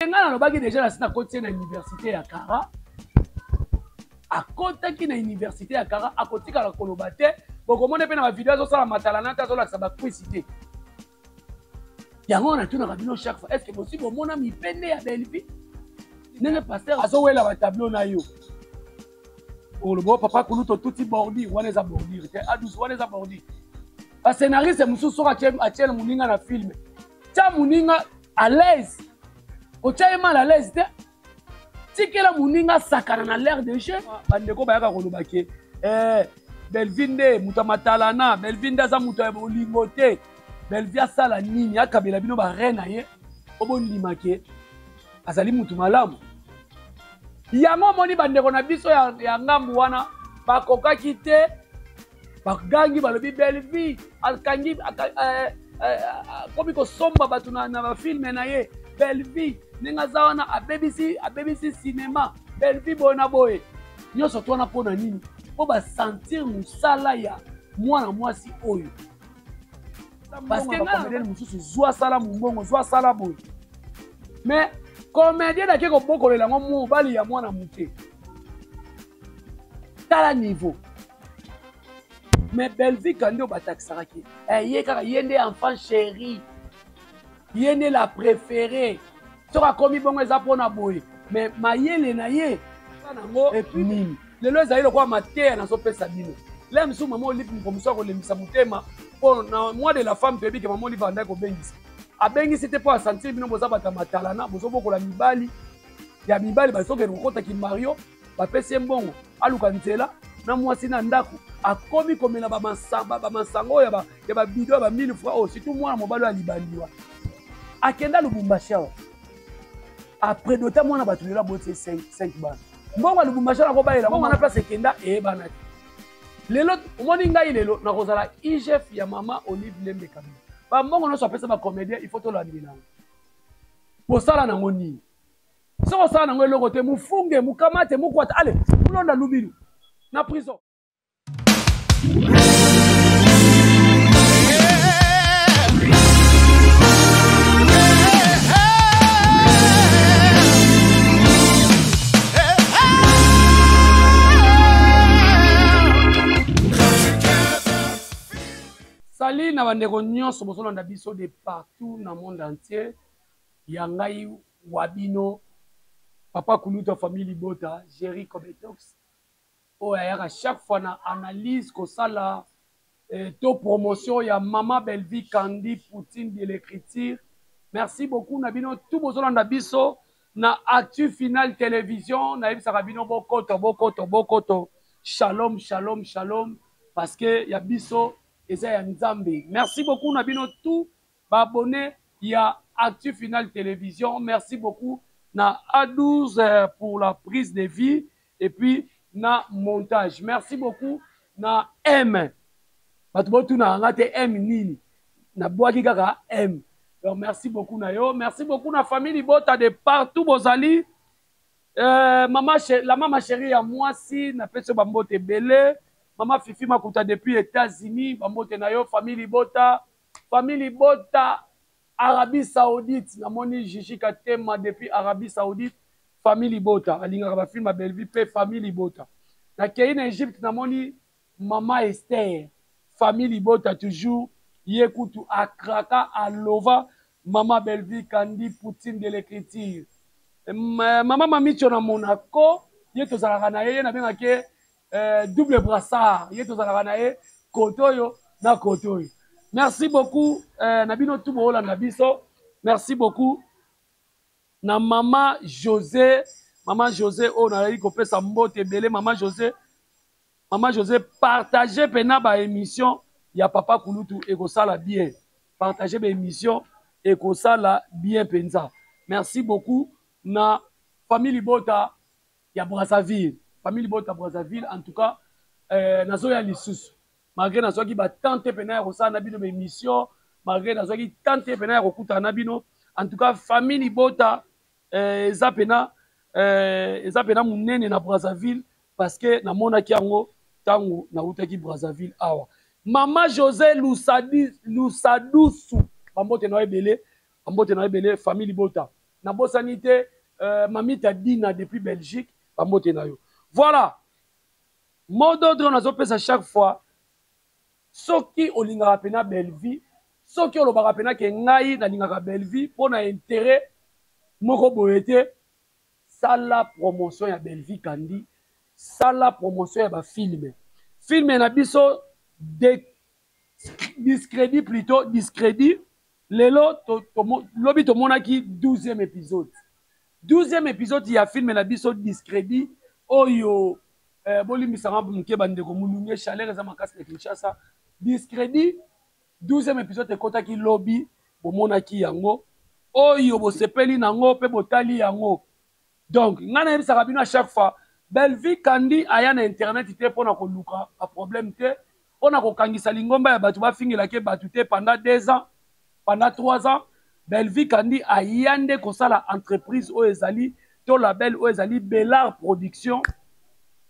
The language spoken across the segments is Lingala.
Ngai nalobaki deja nasi nakoti ye na université ya Kara. Akotaki na université ya Kara, akotikala koloba te. Bokomona mpe na bavideo azosala matalana te, azolakisa bakwisi te. Yango natunaka bino chaque fois, est ce que bosi bomona mipende ya Bellevue ndenge pasteur azowela batableau na yo? Oloba oh, papa kulutu otuti bordure wana, eza bordure te, adus wana eza bordure. Bascénariste mosusu soki atiele moninga na filme, tia moninga à l'aise, kotya ye mal à l'aise te, tikela moninga asakana na l'air de jeu. Bandeko bayaka koloba ke eh, Bellevue nde moto ya matalana, Bellevue nde aza moto ya bolingo te. Bellevue asala nini? Akabela bino bare na ye po bondima ke azali motu malamu. Yango omoni bandeko na biso ya, ya ngambu wana bakokaki te, bagangi balobi Bellevue akangi akomi eh, eh, kosomba bato na, na bafilme na ye. Bellevue ndenge aza wana abebisi abebisi sinema, Bellevue boye na boye nyonso to wana. Mpo na nini? Mpo basentir mosala ya mwana mwasi oyo, parce que nga mosusu zwa sala mombongo, zwa sala boye, mais comédien ake kobokolela yango mobali ya mwana moke. Tala niveau. Mais Bellevue Kandi oyo batakisaka ke eh, ye kaka ye nde enfant chéri, ye nde la préférée, soki akomi bongo eza mpona boye, mais mayele na ye nango nini lelo ezali lokola mateya nazopesa bino. Le mosusu mama Olive mokomosu akolembisa motema mpo na mois de la femme. Toyebi ke mama Olive andaki kobengisa, abengisi te mpo asentir bino boza bato ya matalana, bozobokola mibali ya mibali, bazokende kokotaki mario, bapesi ye mbongo aluka nzela na mwasi na ndako, akomi komela bamasango oyo ya babido ya ba 1000 francs oyo, surtout mwana mobali oyo alibandi wana akenda Lubumbashi awa apredota mwana bato, lelo aboti ye 5 bana. Mbongo ya Lubumbashi wana akobayela mbongo na place ekenda eyebana te. Lelo omoni ngai lelo nakozala IGF ya mama Olive Lembe Kabila, bambongo nyonso apesa bacomédien, il faut tolandela yango. Kosala nango nini? Soki osala nango eloko te, mufunge mukamate mukwata ale mulonda lubilu na prison. Sali na bandeko nyonso bozolanda biso de partout na monde entier. Ya ngai wa bino papa kulutu ya famille libota, Jerry Cobetox, oyo ayaka chaque fois na analyse kosala eh, to promotion ya mama Bellevue Kandi Poutine de l'écriture. Merci beaucoup na bino tout bozolanda biso na Actu Final Télévision. Nayebisaka bino bokoto bokoto bokoto, shalom shalom shalom, parce que ya biso eza ya Nzambe. Merci beaucoup na bino tout ba abonné ya Actu Final Télévision. Merci beaucoup na A12 euh, pour la prise de vie et puis na montage. Merci beaucoup na M. Bato botuna nga te M nini? Nabwaki kaka M. Donc merci beaucoup na yo. Merci beaucoup na famille Libota de partout bozali. Euh, mama, la mama chérie ya mwasi, napesi yo bambote ebele. Mama Fifi Makuta depuis États-Unis, bambote na yo, famille Libota. Famille Libota Arabie Saoudite, namoni Gigi Katema depuis Arabie Saoudite, famille Libota alingaka ba film ya Bellevue pe famille Libota. Nakei na Egypte, namoni mama Esther, famille Libota toujours, ye kutu akraka alova mama Bellevue Kandi Poutine de l'écriture. Mama Mamicho na Monaco, ye tozalaka na ye, ye nabengaki ye double brassard, ye tozalaka na ye kote oyo na kote oyo. Merci beaucoup na bino tu boolanda biso. Merci beaucoup na mama José, mama José oyo nazali kopesa mbote ebele. Mama José, mama José, partage pena ba émission ya papa kulutu, ekosala bien. Partage ba émission, ekosala bien penza. Merci beaucoup na famille Libota ya Brazzaville, famille Libota Brazzaville. En tout cas nazoya lisusu, malgré nazwaki ba temps te pena ya kosala na bino ba émission, malgré nazwaki temps te pena ya kokutana na bino. En tout cas famille Libota eza pena eza pena monene na Brazzaville, parce que namonaki yango ntango nautaki Brazzaville awa. Mama José Lusadi, Lusadusu, bambote na yo ebele, bambote na yo ebele, famille Libota. Nabosani te Mamita Dina depuis Belgique, bambote na yo. Voilà, mot d'ordre nazopesa chaque fois: soki olingaka mpena Bellevie, soki olobaka mpena ke ngai nalingaka Bellevie mpo na intérêt moko boye te, sala promotion ya Bellevie Kandi, sala promotion ya bafilme. Filme na biso de Discrédit, plutôt Discrédit, lelo lobi tomonaki 12e épisode, 12e épisode ya filme na biso Discrédit oyo. Bolimbisanga moke, bandeko, molunge, chaleur eza makasi na Kinshasa. Discrédit, 12e épisode ekɔtaki lobi, bomonaki yango oyo, bosepeli nango mpe botali yango. Donc ngai nayebisaka bino à chaque fois, Bellevie Kandi aya na internet te mpona koluka baproblème te, mpona kokangisa lingomba ya bato bafingelaki bato te pendant 2 ans, pendant 3 ans. Bellevie Kandi aya nde kosala entreprise oyo ezali to label oyo ezali Bellar Production.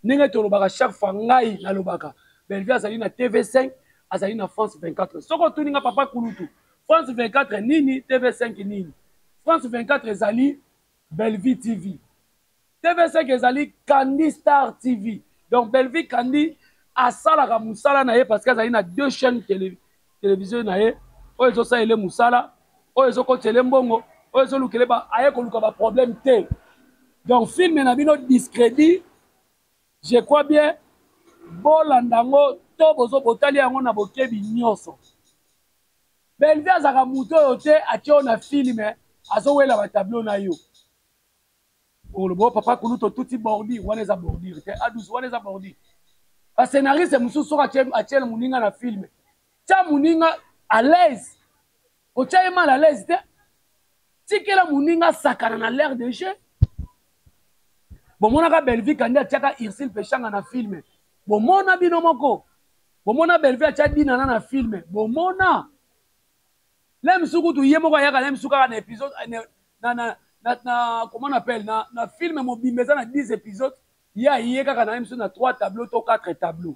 Ndenge tolobaka chaque fois, ngai nalobaka, Bellevie azali na TV5, azali na France 24. Soki otuni nga, papa kulutu, France 24 nini, TV5 nini? France 24 ezali Bellevie TV, TV5 ezali Kandi Star TV. Donc Bellevie Kandi asalaka mosala na ye parce que azali na deux chaînes télévision na ye oyo ezosalela mosala, oyo ezokotela mbongo, oyo ezolukele. Aye koluka baproblème te. Donc filme na bino Discrédit, je crois bien bolanda yango to bozo botali yango na bokebi nyonso. Bellevie azalaka motu oyo te atie oyo na filme azowela batableau na yo, oloba: "Papa kulu, totuti bordure wana." Eza bordure te, A12 wana eza bordure. Bascénariste mosusu, soki atiele moninga na filme, tia moninga à l'aise, kotia ye mal à l'aise te. Tikela moninga asakana na l'aire de jeu. Bomonaka Bellevie Kandi atiaka Ursile Peshanga na filme, bomona bino moko. Bomona Bellevie atia Dinana na filme, bomona le mosusu kutu ye moko ayaka le mosusu kaka na épisode na comment on appelle, na filme mobimba eza na 10 épisode, ye aye kaka na ye mosusu na 3 tableau to 4 tableau,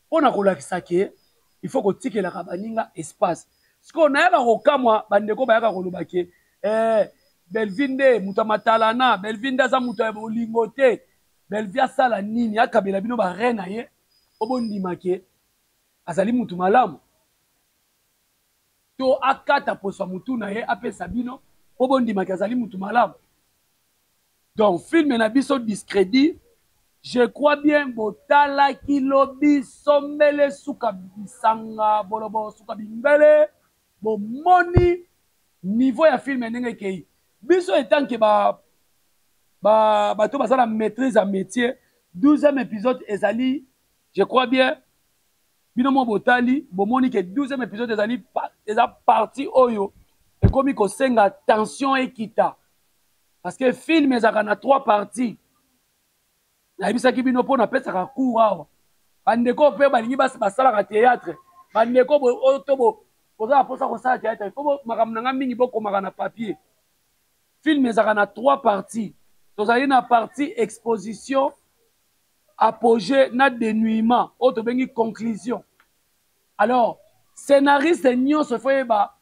mpo na kolakisa ke il faut kotikelaka baninga espace. Sikoyo nayaka kokamwa bandeko bayaka koloba ke Bellevie nde moto ya matalana, Bellevie nde aza moto ya bolingo te. Bellevie asala nini? Akabela bino bare na ye po bondima ke azali mutu malamu, to akata poso ya mutu na ye apesa bino mpo bondimaki azali mutu malamu? Donc filme na biso Discrédit, je crois bien botalaki lobi, sombele suka bisanga bolobo suka bimbele, bomoni niveau ya filme ndenge ekei. Biso etanke bato baza na maîtrise ya métier, 12e épisode ezali, je crois bien bino mo botali, bomoni ke 12e épisode ezali, eza partie oyo ekomi kosenga tension ekita, parce que film ezalaka na trois parties. Nayebisaki bino mpo napesaka cours awa. Bandeko mpe balingi basalaka théâtre, bandeko oyo to boza na mposa kosala théâtre, il faut makambo na nga mingi bokomaka na papier. Film ezalaka na trois parties. Tozali na partie exposition, apogée na dénouement oyo tobengi conclusion. Alors scénariste nyonso faut yeba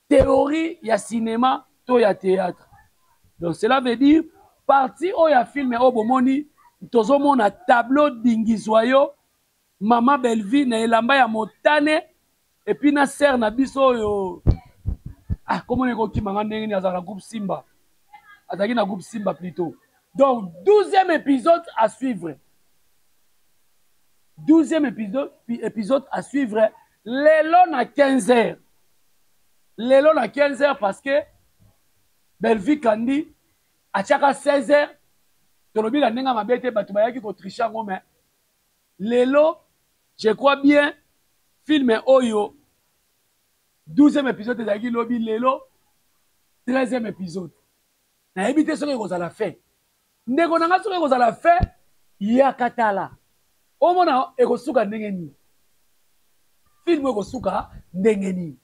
théorie ya cinéma to ya théâtre. Donc cela veut dire partie oyo ya filme oyo bomoni, tozomona tableau dingizwa yo mama Bellevie na elamba ya motane, et puis na sœur na biso oyo, ah, komona ekokimanga ndenge nini, azala na groupe Simba, azalaki na groupe Simba plutôt. Donc 12e épisode à suivre, 12e épisode à suivre lelo na 15 heures, lelo na 15 heures, parce que Bellevie Kandi atiaka 16 heures. Tolobi na ndenge mabe te, bato bayaki kotriche yango, mais lelo je crois bien filme oyo 12e épisode ezalaki lobi, lelo 13e épisode. Nayebi te soki ekozala fin. Ndeko na nga, soki ekozala fin, yaka tala, omona ekosuka ndenge nini, filme ekosuka ndenge nini.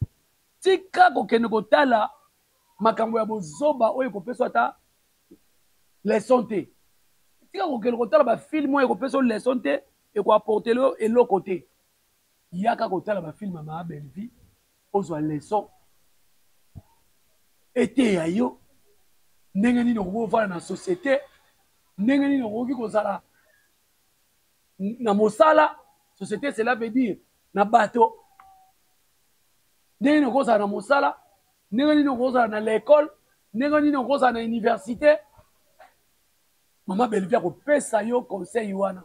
Tika kokende kotala makambo ya bozoba oyo ekopesa ata leçon te. Tika kokende kotala bafilme oyo ekopesa leçon te, ekoapporter eloko te. Yaka kotala bafilme ya maa Bellevie, ozwa leçon, eteya yo. Ndenge nini okoki kovanda na société, ndenge nini okoki kozala na mosala. Société, cela veut dire na bato. Ndenge nini okozala na mosala, ndenge nini okozala na l'école, ndenge nini okozala na université. Mama Bellevue akopesa yo conseil wana,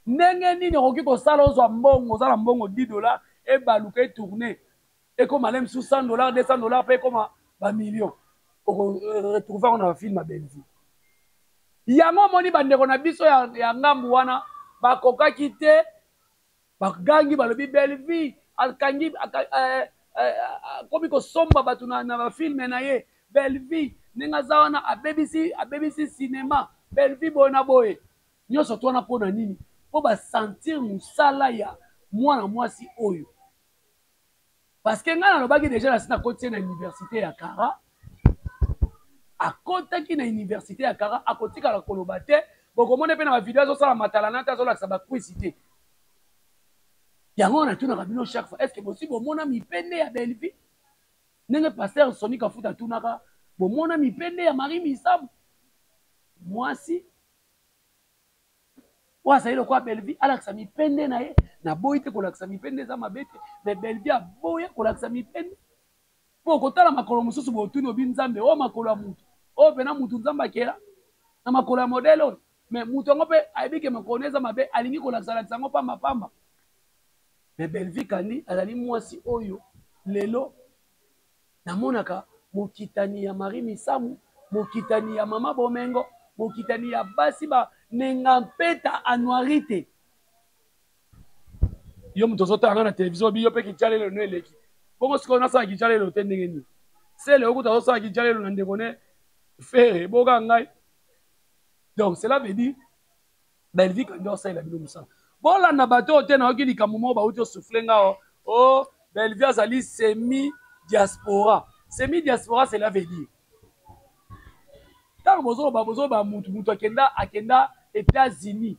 ndenge nini okoki kosala ozwa mbongo, oza na mbongo 10 $ ebaluka, etourne, ekoma le mosusu 100 $, 200 $, mpe ekoma bamillion. Okoretrouve yango na bafilm ya Bellevue. Yango omoni bandeko na biso ya ngambu wana bakokaki te, bagangi, balobi Bellevue akangi, akomi kosomba bato na bafilm na ye. Bellevue ndenge aza wana, abebisi cinéma. Bellevue boye na boye, nyonso to wana. Mpo na nini? Mpo basentir mosala ya mwana mwasi oyo, parce que ngai nalobaki déjà, nasi nakoti ye na université ya Kara. Akotaki na université ya Kara, akotikala koloba te. Bokomona mpe na bavideo azosala matalana te, azolakisa bakwisi te. Yango natunaka bino chaque fois: est ce que bosi bomona mipende ya Bellevue? Ndenge pasteur Soni Kafuta atunaka, bomona mipende ya Marie Misamu, mwasi oyo azali lokola Bellevue, alakisa mipende na ye? Naboyi te, kolakisa mipende eza mabe te, mais Bellevue aboya kolakisa mipende, mpo kotala makolo mosusu, botuni obi Nzambe oyo makolo ya mutu oyo mpena mutu Nzambe akela na makolo ya modèle oyo, mais mutu yango mpe ayebi ke makolo eza mabe, alingi kolakisa-lakisa yango pamba pamba. Mais Bellevue Kandi azali mwasi oyo lelo namonaka mokitani ya Marie Misamu, mokitani ya mama Bomengo, mokitani ya basi banenga mpeta anuari te. Yo moto ozotala nga na televizio, obi yo mpe kijalelo no eleki bongo. Sikoyo nasala kijalelo te ndenge nini? Sele okuta azosala kijalelo na ndeko ne Fere boka ngai. Donc cela veut dire Bellevue Kandi osalela bino mosala. Bolanda bato oyo te. Nayoki likambo moko bauti osouffle nga o oh, Bellevue azali semi diaspora. Semi diaspora, cela veut dire ntango bozoloba, bozoloba mutu akenda États-Unis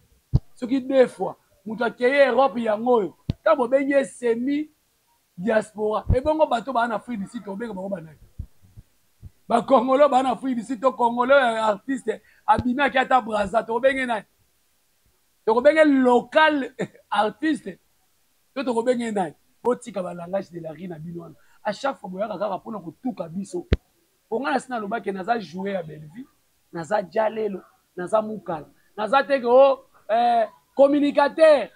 soki deux fois, mutu akeye Europe. Yango oyo ntango bobengi ye semi diaspora. Ebongo bato baa na Afrique du Sud, tobenga bango banani? Bakongolo baa na Afrique du Sud to Congolo ya artiste abimi, aki ata Braza, tokobenge nani? Tokobenge local artiste to tokobenge nani? Botika balangage de la rue na bino wana. À chaque fois boyaka kaka mpona kotuka biso. Po ngai nasi nalobaki, naza joue ya Bellevue, naza jalelo, naza mukala, naza teke o communicateur,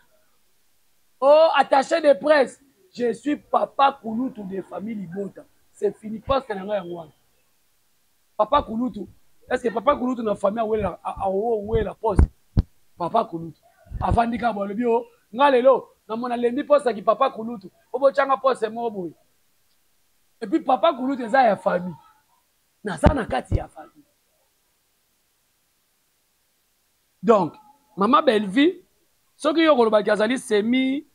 o attaché de presse. Je suis papa kulutu de famille libota, c'est fini. Poste na ngai yango wana, papa kulutu. Est ce que papa kulutu na famille awela, awela poste? Papa kulutu avandi kaka, balobi o nga lelo namona lembi poste aki papa kulutu po botyanga poste moko boye. Et puis papa kulutu eza ya famille, naza na kati ya famille. Donc mama Bellevue, soki yo kolobaki azali semi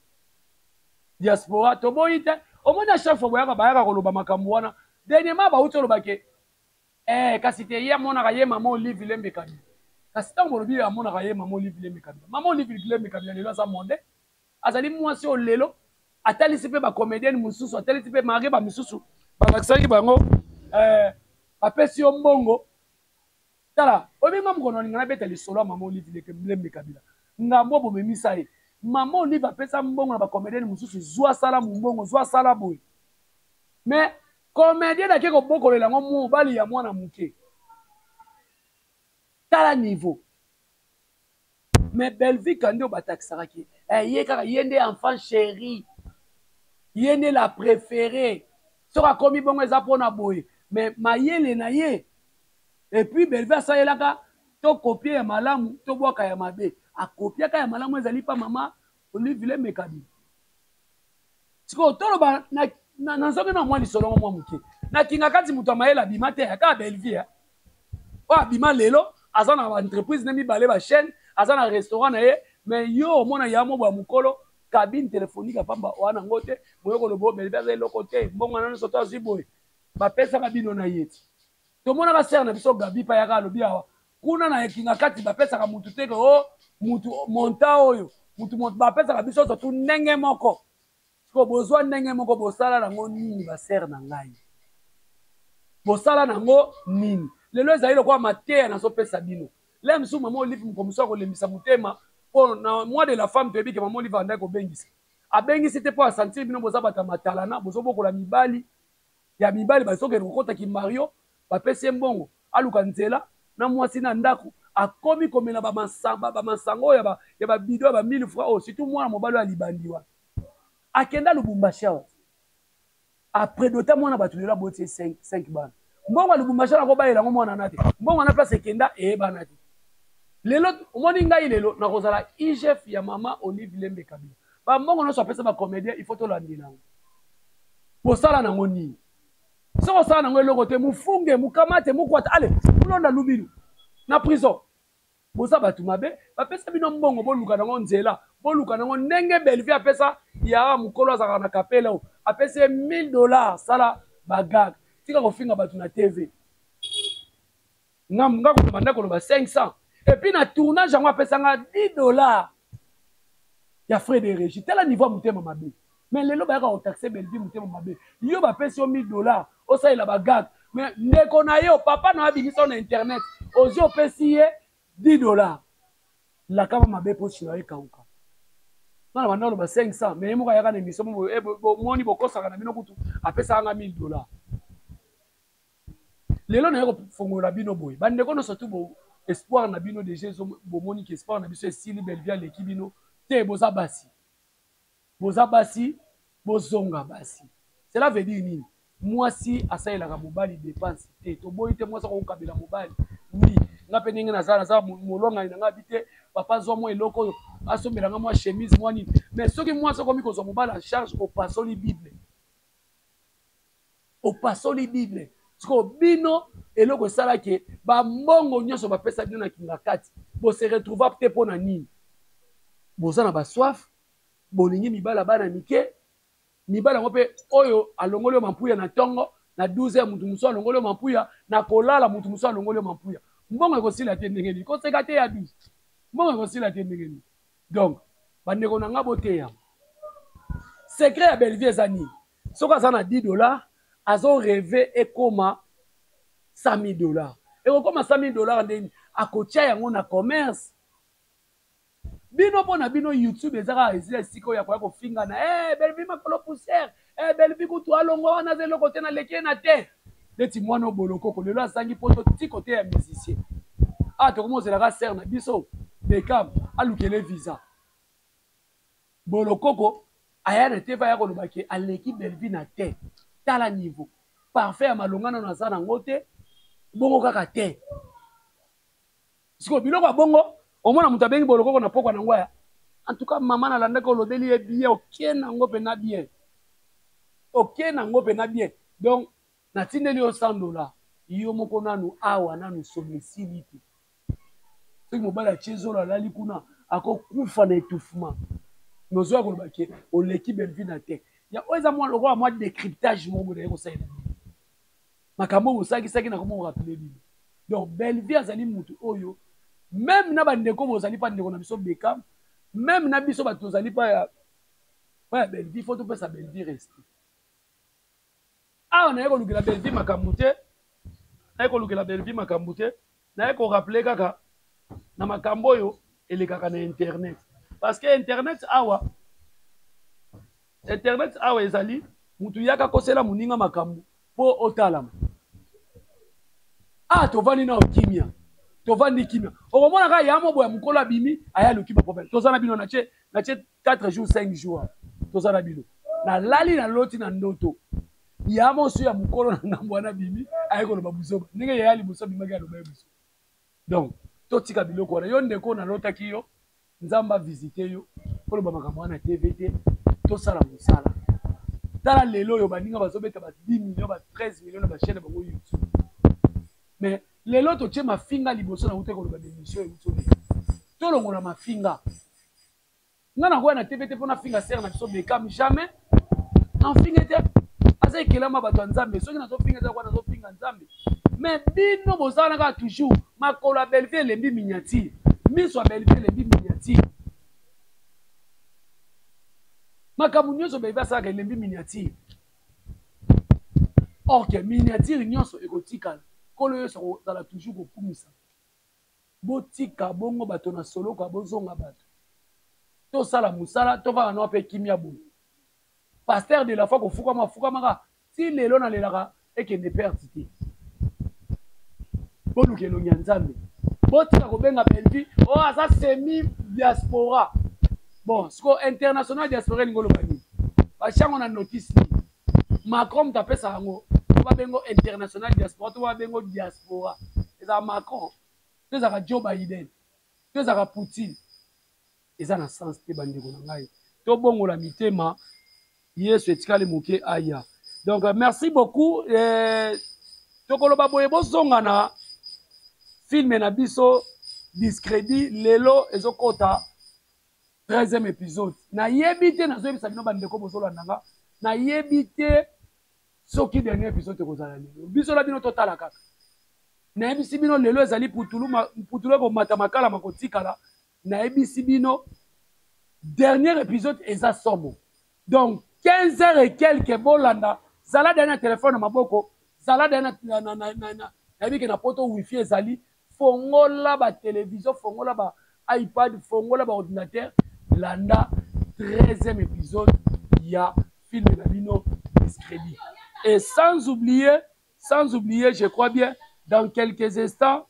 diaspora, toboyi te. Omoni, a chaque fois boyaka, bayaka koloba makambo wana. Dernièrement bauti olobake kasi te, ye amonaka ye mama Olive Lembe Kabila. Kasi ntango bolobi amonaka ye mama Olive Lembe Kabila, mama Olive Lembe Kabila lelo aza monde, azali mwasi oyo lelo atalisi mpe bacomédienne mosusu, atalisi mpe marie bamisusu, balakisaki bango bapesi yo mbongo. Tala, oyebi nga mokolo nalinga nabeta lisolo ya mama Olive Lembe Kabila, ngambo bomemisa ye. Mama Olive apesa mbongo na bacomédienne mosusu: zwa, sala mombongo, zwa, sala boye. Mais comédienne ake kobokolela yango mobali ya mwana moke. Tala niveau. Mais Bellevue Kandi oyo batakisakaki ye kaka, ye nde enfant chéri, ye nde la préféré. Soki akomi bongo eza mpona boye, mais mayele na ye. Et puis Bellevue asalelaka tokopie ya malamu, tobwaka ya mabe. Akopiaka ya malamu ezali mpa mama Olive Lembe Kabila. Sikoyo toloba na nzongi na mwa lisolongo mwa moke na kinga kati. Moto ya mayele abima te kaka Bellevue oyo abima lelo. Aza na baentreprise ne mibale, bachaîne, aza na restaurant na ye. Mais yo omona ya mo bwa mokolo cabine téléphonique apamba wana yango te. Boye koloba o Bellevue aza eloko te, mbongo wana nyonso to azwi boye, bapesaka bino na ye ti. Tomonaka sere na biso Gabi pa yaka alobi awa kuna na ekinga kati bapesaka mutu te ke o mutu monta oyo mutu bapesaka biso nyonso tu ndenge moko. Sikoyo bozwa ndenge moko, bosala nango nini? Basere na ngai, bosala nango nini? Lelo ezali lokola mateya nazopesa bino. Le mosusu mama Olive moko mosusu akolembisa motema mpo na mois de la femme. Toyebi ke mama Olive andaki kobengisa, abengisi te mpo asentir bino boza bato ya matalana, bozobokola mibali ya mibali, bazokende kokota kimario. Bapesi ye mbongo, aluka nzela na mwasi na ndako, akomi komela bamasango oyo ya babido ya ba 1000 francs oyo. Surtout mwana mobali oyo alibandi wana, akenda Lubumbashi awa apredota mwana bato. Lelo aboti ye 5 bana. Mbongo ya Lubumbashi wana akobayela yango mwana na te. Mbongo wana, place ekenda eyebana te. Lelo omoni ngai, lelo nakozala IGF ya mama Olive Lembe Kabila. Bambongo nyonso apesa bacomédien, il faut tolandela yango. Bosala nango nini? Soki osala nango eloko te, mufunge mukamate mukwata ale mulonda lubilu na prison. Boza bato mabe. Bapesa bino mbongo, boluka nango nzela, boluka nango ndenge Bellevue apesa yaka mokolo azalaka na kapela oyo, apesi ye 1000 $. Sala bagag, tika kofinga bato na TV. Nga koloba nda koloba 500 et puis na tournage yango apesanga 10 $ ya frais de régie. Tala niveau ya motema mabe. Mais lelo bayaka kotaxer Bellevue motema mabe. Yo bapesi yo 1000 $ osalela bagag, mais ndeko na yo, papa na yo abimisa yo na internet, ozwi opesi ye 10 $. Lakama mabe, posi na yo ekauka. Nga na banda oloba 500, mais ye moko ayaka na émission bomoni, bokosaka na bino kutu, apesaka nga 1000 $. Lelo naye kofongola bino boye, bandeko nyonso tu bo espoir na bino déjà bomoni ke espoir na biso esili. Bellevue aleki bino te. Boza basi, boza basi, bozonga basi. Cela veut dire nini? Mwasi asalelaka mobali dépense te. Toboyi te, mwasi akokabela mobali, oui. Nga mpe ndenge naza, naza molongani na nga abi te: "Papa, zwa mwa eloko oyo", asombelanga mwa chemise, mwa nini. Mais soki mwasi akomi kozwa mobali en charge, opasoli Bible, opasoli Bible. Sikoyo bino, eloko esalaki bambongo nyonso bapesa bino na kinga kati, bose retrouva te. Mpo na nini? Boza na basoif, bolingi mibala bana mike. Mibala yango mpe oyo alongoli yo mampuya na ntongo na 12 heures, mutu mosusu alongoli yo mampuya na kolala, mutu mosusu alongoli yo mampuya. Mbongo ekosila te ndenge nini? Koseka te ya 12. Mbongo ekosila te ndenge nini? Donc bandeko na nga, boteyama. Secret ya Bellevue eza nini? Soki aza na 10 $, azorêver ekoma 100 000 $. Ekokoma 100 000 $ ndenge akotia yango na commerce. Bino, mpo na bino YouTube eza kaka eza esika oyo akoya kofingana: "Eh, Bellevue makolo poussière, eh, Bellevue kutu alongwa wana, aza eloko te, naleki ye na te." Neti mwana obolokoko lelo azangi poto ti kote ya musicien. Ah, tokomi ozelaka sere na biso Bekam alukele visa. Bolokoko aya na te, aya koloba ke aleki Bellevue na te. Tala niveau parfait ya malonga nano aza nango te, bongo kaka te. Sikoyo biloko ya bongo, omona moto abengi bolokoko na pokwa nango aya. En tout cas, mama, nalandaki, olobeli ye bien, oke nango mpena bien, oke nango mpena bien. Donc natindeli yo 100 $. Yo moko nanu awa nanu somo esili te. Soki mobali atie zolo, alali kuna, akokufa na étouffement. Nozoya koloba ke oleki Bellevue na te. Ya oyo eza mwa lokola mwa décryptage moko boye naye kosalela bino makambo oyo bosakisaki na komo rappeler bino. Donc Bellevue azali mutu oyo, même na bandeko bozali mpa ndeko na biso Bekam, même na biso bato tozali pa ya Bellevue, faut topesa Bellevue respect. Awa naye kolukela Bellevue makambo te, naye kolukela Bellevue makambo te. Naye korappeler kaka na makambo oyo elekaka na internet, parce que internet awa, internet awa ezali mutu yaka kosela moninga makambo mpo otalama. Ah, tovandi nao kimia, tovandi kimia, okomona kaka ya mo boya mokolo abimi, aya aluki baproblème. Toza na bino, natie 4 jours, 5 jours, toza na bino. Nalali, naloti na ndoto ya mosu ya mokolo na ngambo wana, abimi, aye koloba buzoba ndenge yaya liboso abimaki, aloba ye buzoba. Donc totika biloko wana. Yo ndeko, nalotaki yo, Nzambe avisite yo, koloba makambo wana TV te. Tosala mosala. Tala lelo oyo baninga bazobeta ba 10 millions, ba 13 millions na bachaîne bango YouTube. Mais lelo totie mafinga liboso na ute koloba bémission euti oleka. Tolongola mafinga. Nga nakoya na TV te mpo nafinga sere na biso Bekam, jamais nafinga te. Aza ekelama bato ya Nzambe. Soki nazofinga, eza kwa nazofinga Nzambe. Mais bino bozala kaka toujours makolo ya Bellevue elembi miniature, miso ya Bellevue elembi miniature, makambo nyonso Bellevue asalaka elembi miniature. Or que miniature nyonso ekotikala. Nkolo Yesu akozala toujours kokumisa. Botika bongo bato na soloka, bozonga bato. Tosala mosala, tovanda na mpe kimia boye. Pasteur de la foi kofukama afukamaka ti lelo nalelaka ekende perte te. Boluka elongi ya Nzambe. Botika kobenga Bellevue, oh aza semi diaspora. Bon, siko international diaspora elingi oloba nini? Bashango na notice nini? Macron moto apesa yango to babengo international diaspora to babengo diaspora. Ezala Macron, to ezalaka Joe Biden, to ezalaka Poutine. Eza na sens te bandeko na ngai. Tobongola mitema, Yesu etikali moke aya. Donc merci beaucoup. Tokoloba boye bozonga na film na biso Discrédit lelo ezokota 13e épisode. Nayebi te, nazoyebisa bino bandeko bozolanda nga, nayebi te soki dernier épisode ekozala lelo. Biso na bino totala kaka. Nayebisi bino lelo ezali putulu, putulu ekomata makala makotikala. Nayebisi bino dernier épisode eza somo. Donc 15 heures et quelques bolanda, zala daya na téléphone na maboko, zala daya na, na, na, na, na, nayebi ke na poto wifi ezali, fongola ba télévision, fongola ba iPad, fongola ba ordinateur, landa 13e épisode ya film na bino Discrédit. Et sans oublier, je crois bien, dans quelques instants,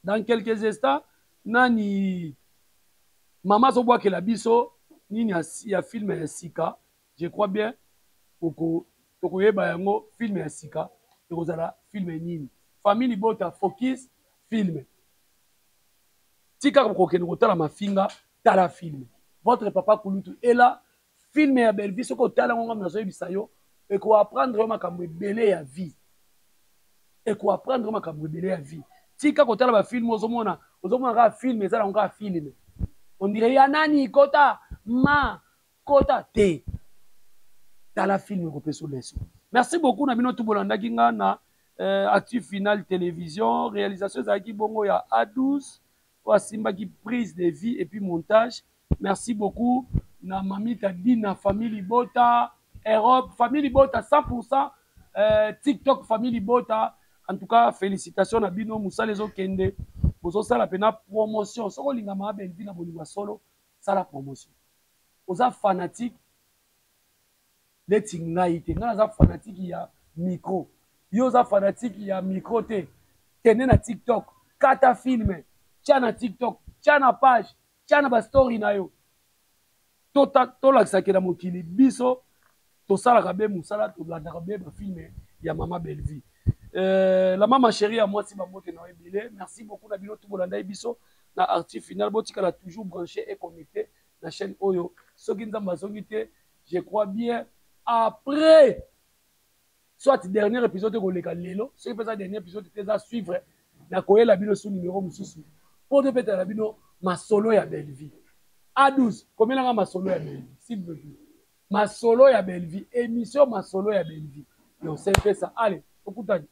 dans quelques instants, nani mama azobwakela biso nini ya film ya sika, je crois bien tokoyeba yango film ya sika ekozala film nini. Famille Libota focus film. Tika kokende kotala mafinga, tala film. Votre papa Kulutu est là. Film ya Bellevue soki otala yango ngambo nazoyebisa yo, ekoapprendre yo makambo ebele ya vie. Ekoapprendre yo makambo ebele ya vie. Tika kotala ba film ozomona, ozomona kaka film eza nango kaka film. On dirait ya nani kota ma kota te. Tala film ekopesa leçon. Merci beaucoup na bino tout bolandaki nga na Actu Final Télévision. Réalisation ezalaki bongo ya A12 oyo asimbaki prise de vie et puis montage. Merci beaucoup na Mamita Dina, famille Libota, Europe, famille Libota 100%, TikTok, famille Libota. En tout cas, félicitations na bino, musala ezokende, bozosala pena promotion. Soko linga ma Bellevue na bolingo solo, sala promotion. Oza fanatique neti ngai te, ngai naza fanatique ya micro. Yo oza fanatique ya micro te. Kende na TikTok, kata film, tia na TikTok, tia na page, tia na ba story na yo. Tolakisaka na mokili biso tosalaka be mosala, tolandaka be ba film ya mama Bellevue. La mama chérie ya mwasi bambote na ebele. Merci beaucoup na bino tout bolanda biso na Actu Final. Botikala toujours branché et connecté na chaîne oyo. Soki Nzambe azongi te, je crois bien après soit dernier épisode ekoleka lelo, soki mpenza dernier épisode te eza suivre, nakoyela bino su numéro mosusu mpo topetela bino masolo ya Bellevue. A12 komelanga masolo ya Bellevue s'il vous plaît. Masolo ya Bellevue, émission masolo ya Bellevue. Donc c'est un peu ça. Allez, okutani.